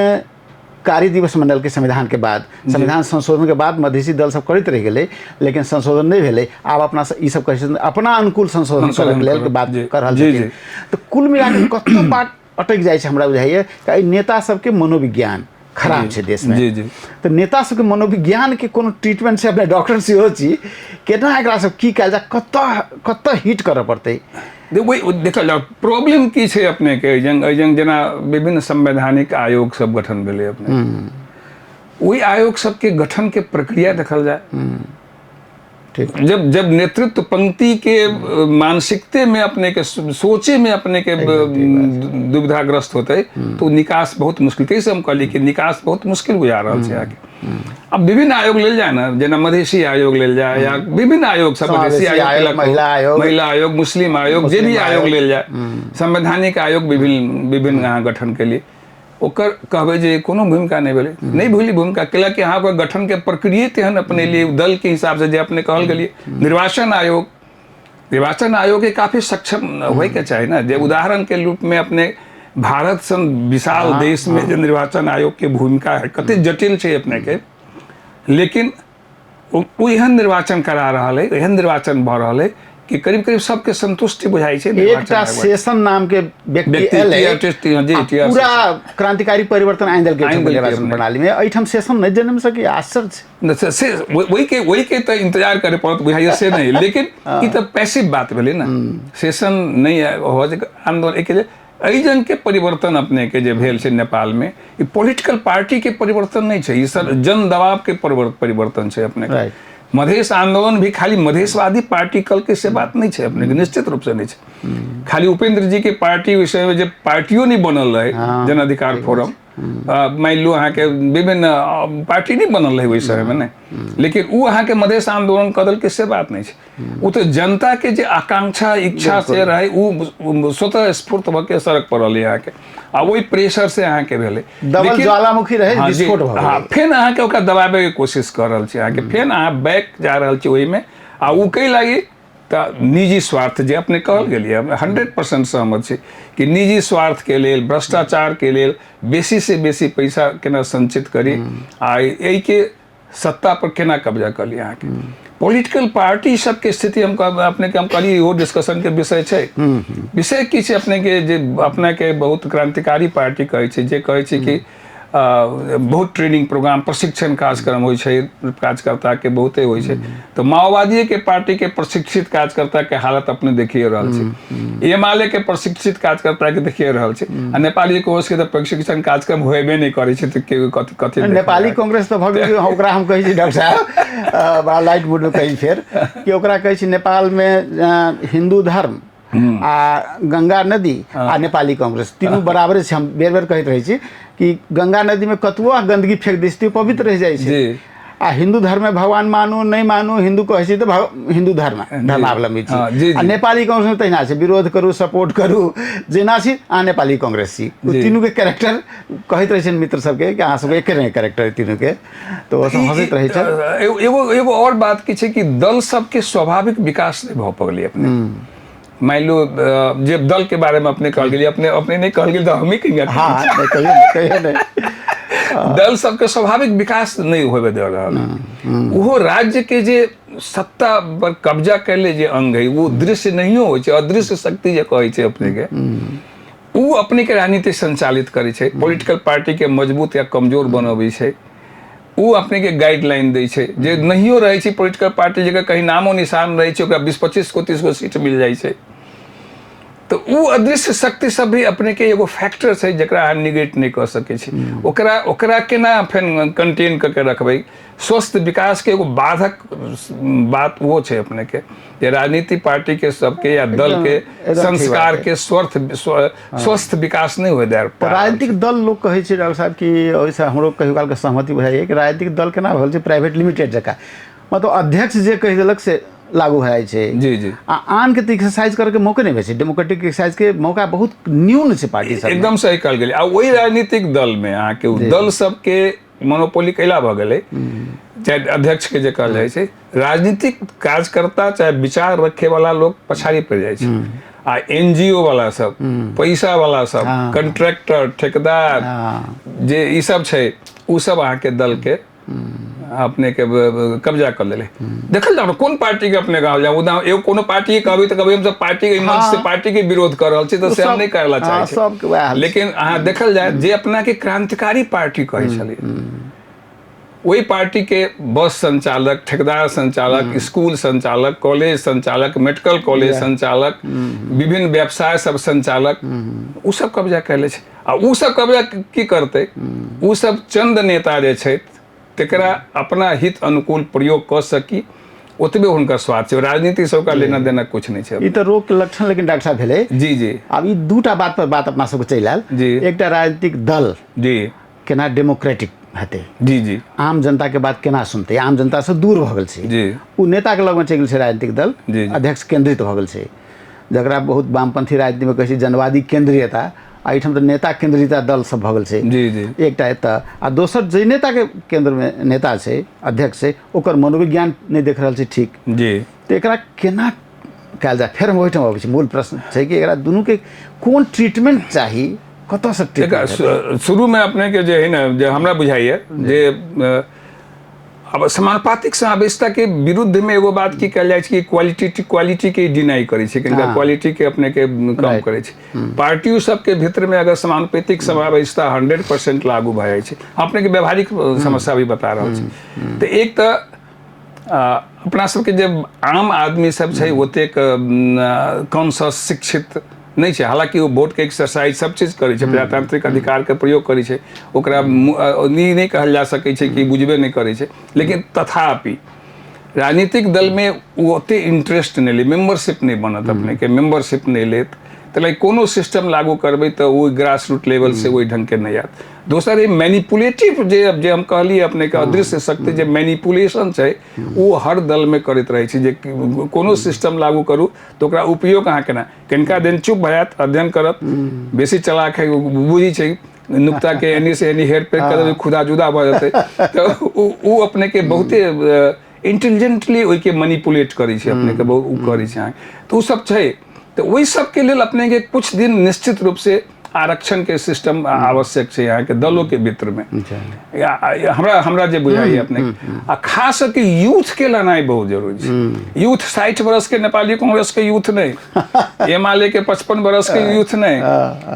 कार्य दिवस मंडल के संविधान के बाद, संविधान संशोधन के बाद मधेसी दल सब करैत रहि गेलै, लेकिन संशोधन नहि भेलै। आब अपना ई सब कहै छथिन अपना अनुकूल संशोधन करऽ के लेल बात कऽ रहल छथिन। तऽ कुल मिलाके कतौ बात अटकि जाइ छै। हमरा बुझाइए कि एहि नेता सबके मनोविज्ञान खराब छै देशमे। जी जी तऽ नेता सबके मनोविज्ञानके कोनो ट्रीटमेंट छै? अपने डॉक्टर सेहो छी, केना एकरा सब की कयल जाय, कतऽ कतऽ हिट करऽ पड़तै? देखल जाउ, प्रॉब्लम की छै अपनेके एहि जंग जेना विभिन्न संवैधानिक आयोग सब गठन भेलै अपने, ओहि आयोग सबके गठन के प्रक्रिया देखल जाय। जब जब नेतृत्व पंक्ति के मानसिकते में अपने के सोचे में अपने के दुविधाग्रस्त होते तो निकास बहुत मुश्किल। ताहि से हम कहली कि निकास बहुत मुश्किल बुझा रहल छै अहाँके। अब विभिन्न आयोग लेल जाय ने, जेना मधेसी आयोग लेल जाय या विभिन्न आयोग सब, मधेसी आयोग, महिला आयोग, महिला आयोग, मुस्लिम आयोग, जे भी आयोग लेल जाय, संवैधानिक आयोग विभिन्न विभिन्न अहाँ गठन के लिए, ओकर कहबै जे कोनो भूमिका नहि भेलै, नहि भेलै भूमिका, कैला कि अहाँ ओकर गठन के प्रक्रिये तेहन अपने लिए दल के हिसाब से जे अपने कहल गेलियै। निर्वाचन आयोग, निर्वाचन आयोग के काफी सक्षम होय के चाही ने, जे उदाहरण के रूप में अपने भारत सन विशाल देश में जे निर्वाचन आयोग के भूमिका है कते जटिल छै अपने के, लेकिन ओ एहन निर्वाचन करा रहल है, एहन निर्वाचन भऽ रहल है कि करीब करीब सबके संतुष्टि बुझाइ छै। एकटा शेषन नाम के व्यक्ति एलै, पूरा क्रांतिकारी परिवर्तन आनि देलकै निर्वाचन प्रणाली में। एहिठाम शेषन नहि जन्म सकी, आश्चर्य छै। से ओहिके ओहिके तऽ इंतजार करे पड़त बुझाइए, से नहि, लेकिन ई तऽ पैसिव बात भेलै ने। शेषन नहि हो आंदोलन एके एहि जंग के परिवर्तन अपने के जे भेल छै नेपाल में, ई पॉलिटिकल पार्टी के परिवर्तन नहीं छै, ई सर जन दबाव के परिवर्तन छै अपने के। मधेश आंदोलन भी खाली मधेशवादी पार्टी कल के से बात नहीं छै अपने के, निश्चित रूप से नहीं छै। खाली उपेंद्र जी के पार्टी विषय में जे पार्टियो नहीं बनल रहे, जन अधिकार फोरम, मान लो अहाँके विभिन्न पार्टी नहीं बनल रहे ओहि समय में ने, लेकिन ओ अहाँके मधेश आंदोलन कऽ देलकै से बात नहीं छै। ओ तऽ जनता के जे आकांक्षा इच्छा से रहे ओ स्वतः स्फूर्त भऽ के सड़क पर रहलै अहाँके, आ ओहि प्रेशर से अहाँके भेलै दबल ज्वालामुखी रहे, विस्फोट भऽ गेलै। फेर अहाँके ओकरा दबाबैके कोशिश कऽ रहल छै अहाँके, फेर अहाँ बैक जा रहल छी ओहिमे, आ ओ कै लागी तऽ निजी स्वार्थ जे अपने कहल गेलियै, हम 100% सहमत छी कि निजी स्वार्थके लेल, भ्रष्टाचारके लेल बेसी से बेसी पैसा केना संचित करी आ एहिके सत्ता पर केना कब्जा कऽ ली। अहाँके पॉलिटिकल पार्टी सबके स्थिति हम अपने के हम कहलियै इहो डिस्कशन के विषय छै। विषय की छै अपने के, जे अपने के बहुत क्रांतिकारी पार्टी कहै छै, जे कहै छै कि बहुत ट्रेनिंग प्रोग्राम, प्रशिक्षण कार्यक्रम होइ छै, कार्यकर्ता के बहुते होइ छै, तऽ माओवादीए के पार्टी के प्रशिक्षित कार्यकर्ता के हालत अपने देखिए रहल छै, एमाले के प्रशिक्षित कार्यकर्ता के देखिए रहल छै, आ नेपाली कांग्रेस के तऽ प्रशिक्षण कार्यक्रम होबे नहि करै छै, तऽ के कथी कथी? नेपाली कांग्रेस तऽ भऽ गेल, ओकरा हम कहै छी डॉक्टर साहब, बड़ा लाइट मूडमे कहै फेर कि ओकरा कहै छी नेपालमे हिन्दू धर्म आ गंगा नदी आ नेपाली कांग्रेस तीनू बराबरे छै। हम बेर बेर कहैत रहै छी कि गंगा नदीमे कतबो अहाँ गंदगी फेंक दै छी, पवित्र रहि जाइ छै, आ हिन्दू धर्म में भगवान मानू नहीं मानू, हिन्दू कहै छी तऽ हिन्दू धर्म धर्मावलम्बी छी, आ नेपाली कांग्रेस में तहिना छै, विरोध करू सपोर्ट करू जेना छी अहाँ नेपाली कांग्रेस छी। ओ तीनू के कैरेक्टर कहैत रहै छनि मित्र सबके कि अहाँ सबके एके रंग कैरेक्टर तीनू के, तऽ ओ सब हँसैत रहै छै। एगो एगो और बात की छै कि दल सबके स्वाभाविक विकास नहि भऽ पड़लै अपने। मान लो जे दल के बारे में अपने कहल गेलियै, अपने अपने नहीं कहल गेल तऽ हमही कहिया। हाँ, नहीं, कहियो नहीं, कहियो नहीं। दल सबके स्वाभाविक विकास नहीं होबे दे रहल। ओहो राज्य के जे सत्ता पर कब्जा कैले जे अंग है वो दृश्य नहियो होइ छै, अदृश्य शक्ति जे कहै छै अपने के, ओ अपने के राजनीति संचालित करै छै, पॉलिटिकल पार्टी के मजबूत या कमजोर बनबै छै, ओ अपने के गाइडलाइन दै छै। जे नहियो रहै छै पॉलिटिकल पार्टी, जकर कहीं नामो निशान रहै छै, ओकरा 20 25 गो 30 गो सीट मिल जाइ छै। तऽ ओ अदृश्य शक्ति सब भी अपने के एगो फैक्टर छै जकरा अहाँ निगेट नहि कऽ सकै छी। ओकरा ओकरा केना फेर कंटेन कऽ के रखबै, स्वस्थ विकास के एगो बाधक बात वो छै अपने के, जे राजनीति पार्टी के सबके या दल के संस्कार के स्वस्थ स्वस्थ विकास नहि होय दे। राजनीतिक दल लोग कहै छै डॉक्टर साहब कि ओहिसँ हमरो कहियो कालके सहमति बुझाइए कि राजनीतिक दल केना भऽ गेल छै प्राइवेट लिमिटेड जकाँ, मतलब अध्यक्ष जे कहि देलक से लागू भए जाइ छै। जी जी आ आनके तऽ एक्सरसाइज करैके मौके नहि भेटै छै, डेमोक्रेटिक एक्सरसाइज के मौका बहुत न्यून छै पार्टी सब। एकदम सही कहल गेलै। आ ओहि राजनीतिक दल में अहाँके दल सबके मोनोपोली कैला भऽ गेलै, चाहे अध्यक्ष के जे कहल जाइ छै, राजनीतिक कार्यकर्ता चाहे विचार रखे वाला लोग पछाड़ी पड़ि जाइ छै। आ एनजीओ वाला सब, पैसा वाला सब, कंट्रैक्टर, ठेकेदार, जे ई सब छै, ओ सब अहाँके दल के अपने के कब्जा कर लेले। देखल जाओ कोन पार्टी के अपने कहल जाओ, उदा एगो कोनो पार्टी के कहबै तऽ कहबै हमसब पार्टी के मंच से पार्टी के विरोध कर रहल छी, तऽ से हम नहि करला चाहै छी। सबके वएह हाल। लेकिन अहाँ देखल जाय जे अपना के क्रांतिकारी पार्टी कहै छलियै, ओहि पार्टी के बस संचालक, ठेकेदार संचालक, स्कूल संचालक, कॉलेज संचालक, मेडिकल कॉलेज संचालक, विभिन्न व्यवसाय सब संचालक, ओ सब कब्जा कैले छै। आ ओ सब कब्जा की करतै? ओ सब चंद नेता जे छै तकरा अपना हित अनुकूल प्रयोग कऽ सकी, ओतबे हुनकर स्वार्थ छै। राजनीति से ओकरा लेना देना कुछ नहीं छै। ई तऽ रोग के लक्षण लेकिन डॉक्टर साहब भेलै। जी जी। आब ई दूटा बात पर बात अपना सबके चलि आयल। एकटा राजनीतिक दल केना डेमोक्रेटिक हेतै, जी जी, आम जनता के बात केना सुनतै, आम जनता से दूर भऽ गेल छै। ओ नेता के लगमे चलि गेल छै राजनीतिक दल, अध्यक्ष केंद्रित भऽ गेल छै, जकरा बहुत वामपंथी राजनीति में कहै छै जनवादी केंद्रीयता, आ एहिठाम तऽ नेता केंद्रीयता दल सब भऽ गेल छै। जी जी। एकटा एतऽ, आ दोसर जे नेता के केंद्र में नेता छै, अध्यक्ष छै, ओकर मनोविज्ञान नहि देख रहल छै ठीक। तऽ एकरा केना कयल जाय? फेर हम ओहिठाम अबै छी। मूल प्रश्न छै कि एकरा दुनूके कोन ट्रीटमेंट चाही, कतऽसँ ट्रीटमेंट? शुरूमे अपनेके जे है ने, जे हमरा बुझाइए जे अब समानुपातिक समावेशिता के विरुद्ध में एगो बात की कयल जाइ छै कि क्वालिटी क्वालिटी के डिनाई करै छै, कनिका क्वालिटी के अपने के कम करै छै। पार्टियो सबके भीतर में अगर समानुपातिक समावेशिता 100% लागू भए जाइ छै, अपने के व्यवहारिक समस्या भी बता रहल छी, तऽ एक तऽ अपना सबके जे आम आदमी सब छै ओतेक कॉन्शस शिक्षित नहि छै। हालांकि ओ वोटके एक्सरसाइज सब चीज करै छै, प्रजातांत्रिक अधिकारके प्रयोग करै छै, ओकरा नहि कहल जा सकै छै कि बुझबे नहि करै छै, लेकिन तथापि राजनीतिक दलमे ओ ओते इंटरेस्ट नहि ले, मेम्बरशिप नहि बनत, अपनेके मेम्बरशिप नहि लेत, तऽ लाइक कोनो सिस्टम लागू करबै तऽ ओ ग्रास रूट लेवल से ओहि ढङ्गके नहि आयत। दोसर ई मैनिपुलेटिव जे जे हम कहलियै अपनेके अदृश्य शक्ति जे मैनिपुलेशन छै ओ हर दलमे करैत रहै छै, जे कोनो सिस्टम लागू करू तऽ ओकरा उपयोग अहाँ केना, कनिका दिन चुप भऽ जायत, अध्ययन करत, बेसी चलाक है, बुझी छै नुक्ता के एनी से एनी हेर फेर कर खुदा जुदा भऽ जेतै, तऽ ओ अपनेके बहुते इंटेलिजेंटली ओहिके मैनिपुलेट करै छै, अपनेके बहुत ओ करै छै अहाँके, तऽ ओ सब छै। तऽ ओहि सबके लेल अपनेके कुछ दिन निश्चित रूप से आरक्षण के सिस्टम आवश्यक छै अहाँके दलों के भीतर में। हमरा हमरा जे बुझाइए अपने, आ खास करके यूथ के लानाइ बहुत जरूरी छै। यूथ 60 बरस के नेपाली कांग्रेस के यूथ नहीं, एमाले के 55 बरस के यूथ नहीं,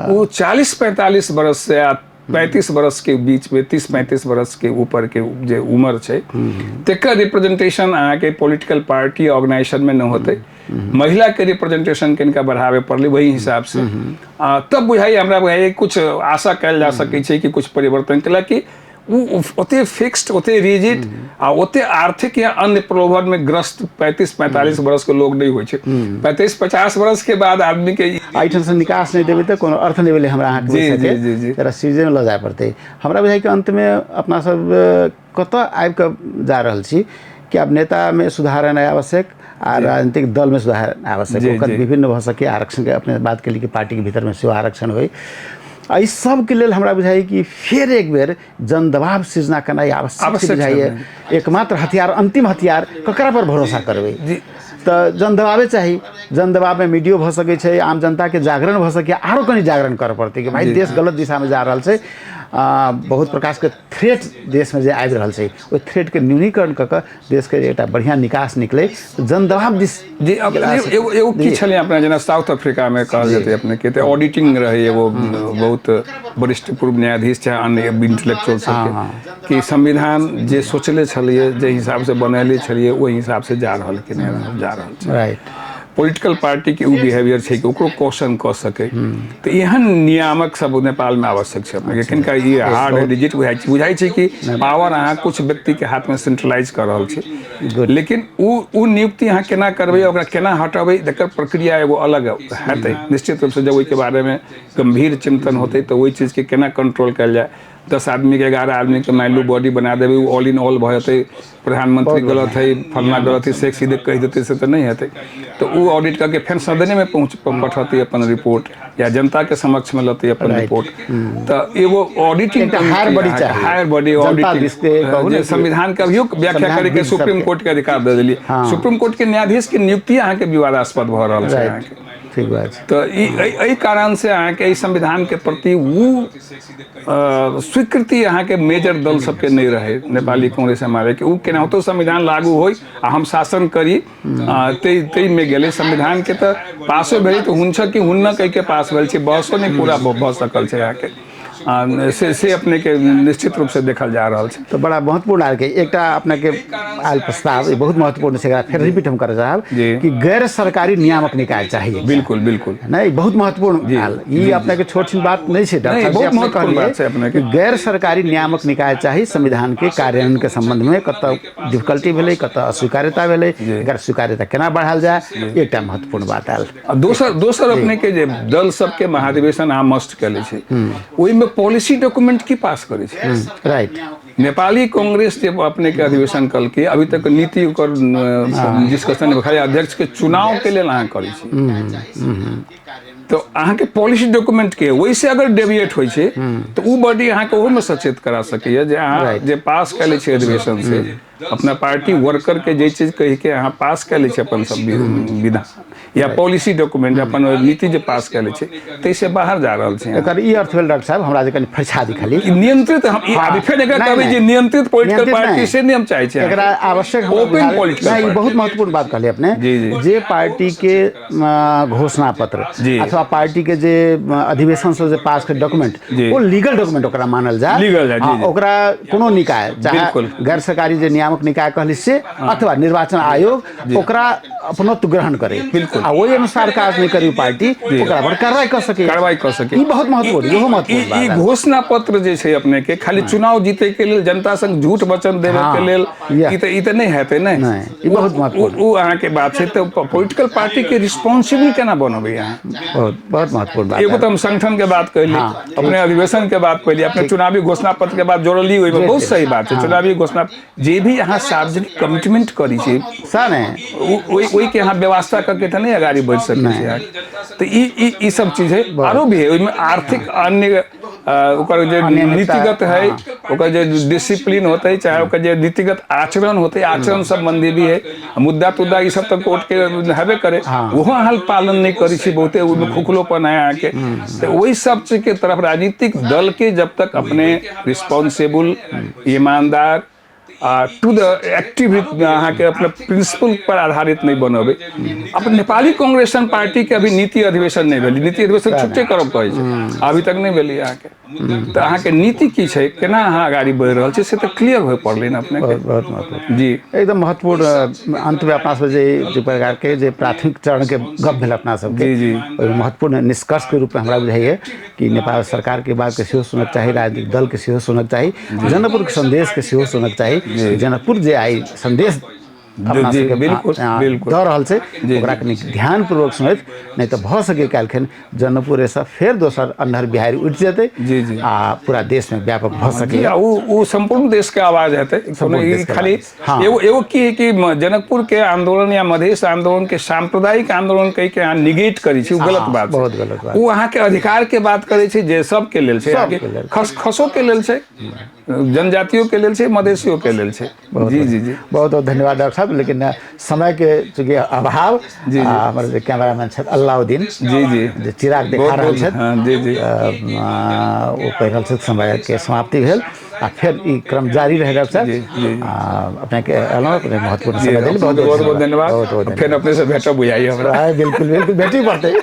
वो 40-45 बरस से 35 बरस के बीच में, 30-35 बरस के ऊपर के जे उम्र छै तेकर रिप्रेजेंटेशन अहाँके पॉलिटिकल पार्टी ऑर्गेनाइजेशन में न होतै। महिला के रिप्रेजेंटेशन कनिका बढ़ावे पड़लै वही हिसाब से, तब बुझाइए हमरा, बुझाइए कुछ आशा कयल जा सकै छै कि कुछ परिवर्तन केला कि ओ ओते फिक्स्ड, ओते रिजिड आ ओते आर्थिक या अन्य प्रलोभन में ग्रस्त 35-45 बरस के लोग नहीं होइ छै। 35-50 बरस के बाद आदमी के एहिठाम से निकास नहि देबै तऽ कोनो अर्थ नहि भेलै हमरा अहाँके। जी, जी, जी, जी। एकरा सीजन लऽ जाय पड़तै। हमरा बुझाइ कि अन्तमे अपना सब कतऽ आबि कऽ जा रहल छी कि आब नेतामे सुधार एनाइ आवश्यक आ राजनीतिक दलमे सुधार आवश्यक, ओकर विभिन्न भऽ सकै। आरक्षणके अपने बात केली कि पार्टीके भीतरमे सेहो आरक्षण होइ, आ ई सबके लेल हमरा बुझाइए कि फेर एक बेर जनदबाव सृजना केनाइ आवश्यक बुझाइए। एकमात्र हथियार, अंतिम हथियार, ककरा पर भरोसा करबै? तऽ जनदबावे चाही। जनदबावमे मीडियो भऽ सकै छै, आम जनताके जागरण भऽ सकैए, आरो कनि जागरण करऽ पड़तै कि भाइ देश गलत दिशामे जा रहल छै, बहुत प्रकारके थ्रेट देशमे जे आबि रहल छै ओहि थ्रेटके न्यूनीकरण कऽ कऽ देशके एकटा बढ़िआँ निकास निकलै, जनदबाव दिस। जी। अब एगो एगो की छलै अपना जेना साउथ अफ्रीकामे कहल जेतै अपनेके तऽ ऑडिटिंग रहै, एगो बहुत वरिष्ठ पूर्व न्यायाधीश चाहे अन्य इंटेलेक्चुअल सबके कि संविधान जे सोचले छलियै, जे हिसाबसँ बनैले छलियै, ओहि हिसाबसँ जा रहल कि नहि जा रहल छै। राइट। पॉलिटिकल पार्टी के ओ बिहेवियर छै कि ओकरो क्वेश्चन कऽ सकै, तऽ एहन नियामक सब नेपालमे आवश्यक छै अपनेके। किनका ई हार्ड रिजिट बुझाइ छै कि पावर अहाँ कुछ व्यक्तिके हाथमे सेंट्रलाइज कऽ रहल छी, लेकिन ओ नियुक्ति अहाँ केना करबै, ओकरा केना हटेबै, तकर प्रक्रिया एगो अलग हेतै निश्चित रूपसँ। जब ओहिके बारेमे गम्भीर चिंतन होतै तऽ ओहि चीजके केना कंट्रोल कयल जाय। 10 आदमीके 11 आदमीके मानि लू बॉडी बना देबै, ओ ऑल इन ऑल भऽ जेतै, प्रधानमंत्री गलत है, फलना गलत है, से सीधे कहि देतै से तऽ नहि हेतै। तऽ ओ ऑडिट करके फेर सदनेमे पठतै अपन रिपोर्ट या जनताके समक्षमे लतै अपन रिपोर्ट। तऽ एगो ऑडिटिंग हायर बॉडी चाही, हायर बॉडी ऑडिटिंग, जे संविधान के अभियो व्याख्या करैके सुप्रीम कोर्ट के अधिकार दे देलियै। सुप्रीम कोर्ट के न्यायाधीश के नियुक्ति अहाँके विवादास्पद भऽ रहल छै अहाँके। ठीक बात छै। तऽ ई एहि कारणसँ अहाँके एहि संविधानके प्रति ओ स्वीकृति अहाँके मेजर दल सबके नहि रहै, नेपाली कांग्रेस एमाले के। ओ केनाहितो संविधान लागू होइ आ हम शासन करी, ताहिमे गेलै। संविधानके तऽ पासो भेलै तऽ हुनछ कि हुन्न कहिके पास भेल छै, बहसो नहि पूरा भऽ सकल छै अहाँके। से से अपनेके निश्चित रूपसँ देखल जा रहल छै। तऽ बड़ा महत्वपूर्ण आयल के एकटा अपनेके आयल प्रस्ताव, ई बहुत महत्वपूर्ण छै, एकरा फेर रिपीट हम करऽ चाहब कि गैर सरकारी नियामक निकाय चाही। बिल्कुल बिल्कुल। नहि, बहुत महत्वपूर्ण आयल ई, अपनेके छोट छिन बात नहि छै डॉक्टर नहि, साहब, बहुत जे अपने महत्वपूर्ण कहलियै बात छै अपनेके। कि गैर सरकारी नियामक निकाय चाही संविधान के कार्यान्वयन के संबंध में, कतऽ डिफिकल्टी भेलै, कतऽ अस्वीकार्यता भेलै, एकर स्वीकार्यता केना बढ़ायल जाय, एकटा महत्वपूर्ण बात आयल। आ दोसर अपनेके जे दल सबके महाधिवेशन अहाँ मस्ट कऽ लै छै, ओहिमे पॉलिसी डॉक्यूमेंट की पास करै छै? राइट। नेपाली कांग्रेस जे अपने के अधिवेशन कलके, अभी तक नीति ओकर डिस्कशन, खाली अध्यक्ष के चुनाव के लेल अहाँ करै छी, तऽ अहाँके पॉलिसी डॉक्यूमेंट के ओहिसे अगर डेविएट होइ छै तऽ ओ बॉडी अहाँके ओहोमे सचेत करा सकैए जे अहाँ जे पास कऽ लै छी अधिवेशन से, अपना पार्टी वर्कर के जे चीज कहि के अहाँ पास कऽ लै छी अपन सब विधान या पॉलिसी डॉक्यूमेंट, अपन नीति जे पास कऽ लै छै, ताहिसँ बाहर जा रहल छै। एकर ई अर्थ भेल डॉक्टर साहब, हमरा जे कनि फरिछा दी खाली। ई नियंत्रित, हम ई अभी फेर एकरा नहि, कहबै नहि। जे नियंत्रित पॉलिटिकल नियंत्रित पार्टी नहि। से नियम चाहै छै। एकरा आवश्यक हमरा ओपन बुझायल- पॉलिटिकल नहि, ई पार्टी। बहुत महत्वपूर्ण बात कहलियै अपने। जी, जी। जे पार्टी के घोषणा पत्र अथवा पार्टी के जे अधिवेशन से जे पास के डॉक्यूमेंट, ओ लीगल डॉक्यूमेंट ओकरा मानल जाय। लीगल जाय, जी, जी। ओकरा कोनो निकाय, चाहे गैर सरकारी जे नियामक निकाय कहली से अथवा निर्वाचन आयोग, ओकरा अपनत्व ग्रहण करे। आ ओहि अनुसार काज नहि करी पार्टी, ओकरा पर कार्रवाई कऽ सकै। कार्रवाई कऽ सकै। ई बहुत महत्वपूर्ण, इहो महत्वपूर्ण ई बात। घोषणा पत्र जे छै अपने के खाली चुनाव जीते के लेल, जनता संग झूठ वचन देवे के लेल, ई तऽ नहि हेतै। नहि, नहि, ई बहुत महत्वपूर्ण। ओ अहाँके बात छै। तऽ पॉलिटिकल पार्टी के रिस्पॉन्सिबल केना बनबै अहाँ? बहुत बहुत महत्वपूर्ण बात। एगो तऽ हम संगठन के बात कहली, अपने अधिवेशन के बात कहली, अपने चुनावी घोषणा पत्र के बात जोड़ली ओहिमे, बहुत सही बात छै। चुनावी घोषणा जे भी अहाँ सार्वजनिक कमिटमेंट करै छी, सर नहि, ओहि के अहाँ व्यवस्था करके तऽ नहि अगाडि बढ़ि सकै छी अहाँ। तऽ ई ई ई सब चीज है, आरो भी है ओहिमे आर्थिक अन्य ओकर जे नीतिगत है, ओकर जे डिसिप्लिन होते, चाहे ओकर जे नीतिगत आचरण होते, आचरण संबंधी भी है मुद्दा तुद्दा, ई सब तऽ कोर्ट के हेबे करे, ओहो अहाँ पालन नहि करै छी, बहुते ओहिमे खोखलोपन है अहाँके। तऽ ओहि सब चीज के तरफ राजनीतिक दल के जब तक अपने रिस्पॉन्सिबल, ईमानदार आ टू the active अहाँके अपना प्रिंसिपल पर आधारित नहि बनबै। अपन नेपाली कांग्रेस पार्टी के अभी नीति अधिवेशन नहि भेलै, नीति अधिवेशन छुट्टे करब कहै छै, अभी तक नहि भेलै अहाँके। तऽ अहाँके नीति की छै, केना अहाँ अगाडि बढ़ि रहल छी, से तऽ क्लियर होय पड़लै ने अपने। बहुत बहुत महत्वपूर्ण। जी, एकदम महत्वपूर्ण। अंत में अपना सब जे जे प्रकार के जे प्राथमिक चरण के गप भेल अपना सबके, जी, जी। ओहिमे महत्वपूर्ण निष्कर्ष के रूप में हमरा बुझाइए कि नेपाल सरकार के बात के सेहो सुनक चाही, राजनीतिक दल के सेहो सुनक चाही, जनकपुर के संदेश के सेहो सुनक चाही। जनकपुर जे आइ संदेश अपना सबके बिल्कुल। दऽ रहल छै, ओकरा कनि ध्यानपूर्वक सुनैत, नहि तऽ भऽ सकै काल्हिखन जनकपुरेसँ फेर दोसर अन्हर बिहारी उठि जेतै जी, जी। आ पूरा देशमे व्यापक भऽ सकै। आ ओ सम्पूर्ण देश के आवाज हेतै। कोनो सम्पूर्ण ई देश के खाली आवाज। हाँ। एगो एगो की है कि जनकपुर के आंदोलन या मधेश आंदोलन के सांप्रदायिक आंदोलन कहि के अहाँ निगेट करै छी, ओ गलत बात छै। बहुत गलत बात। ओ अहाँके अधिकार के बात करै छै जे सबके लेल छै, सबके अहाँके लेल। खसखसो के लेल छै, जनजातियों के लेल छै, मधेशियों के लेल छै। जी जी जी। बहुत बहुत धन्यवाद डॉक्टर साहब, लेकिन समय के चूँकि अभाव, आ हमर जे कैमरामैन छथि अल्लाउद्दीन जी जी जे चिराग देखा बहुत रहल बहुत छथि, हाँ, जी जी। ओ कहि रहल छथि समय के समाप्ति भेल आ फेर ई क्रम जारी रहै डॉक्टर साहब। जी, जी। आ, अपने के अयलहुँ, अपने महत्वपूर्ण जी, समय देली, बहुत बहुत धन्यवाद। बहुत बहुत फेर अपने से भेटब बुझाइए हमरा। धन्यवाद। बिल्कुल बिल्कुल, भेटी पड़तै।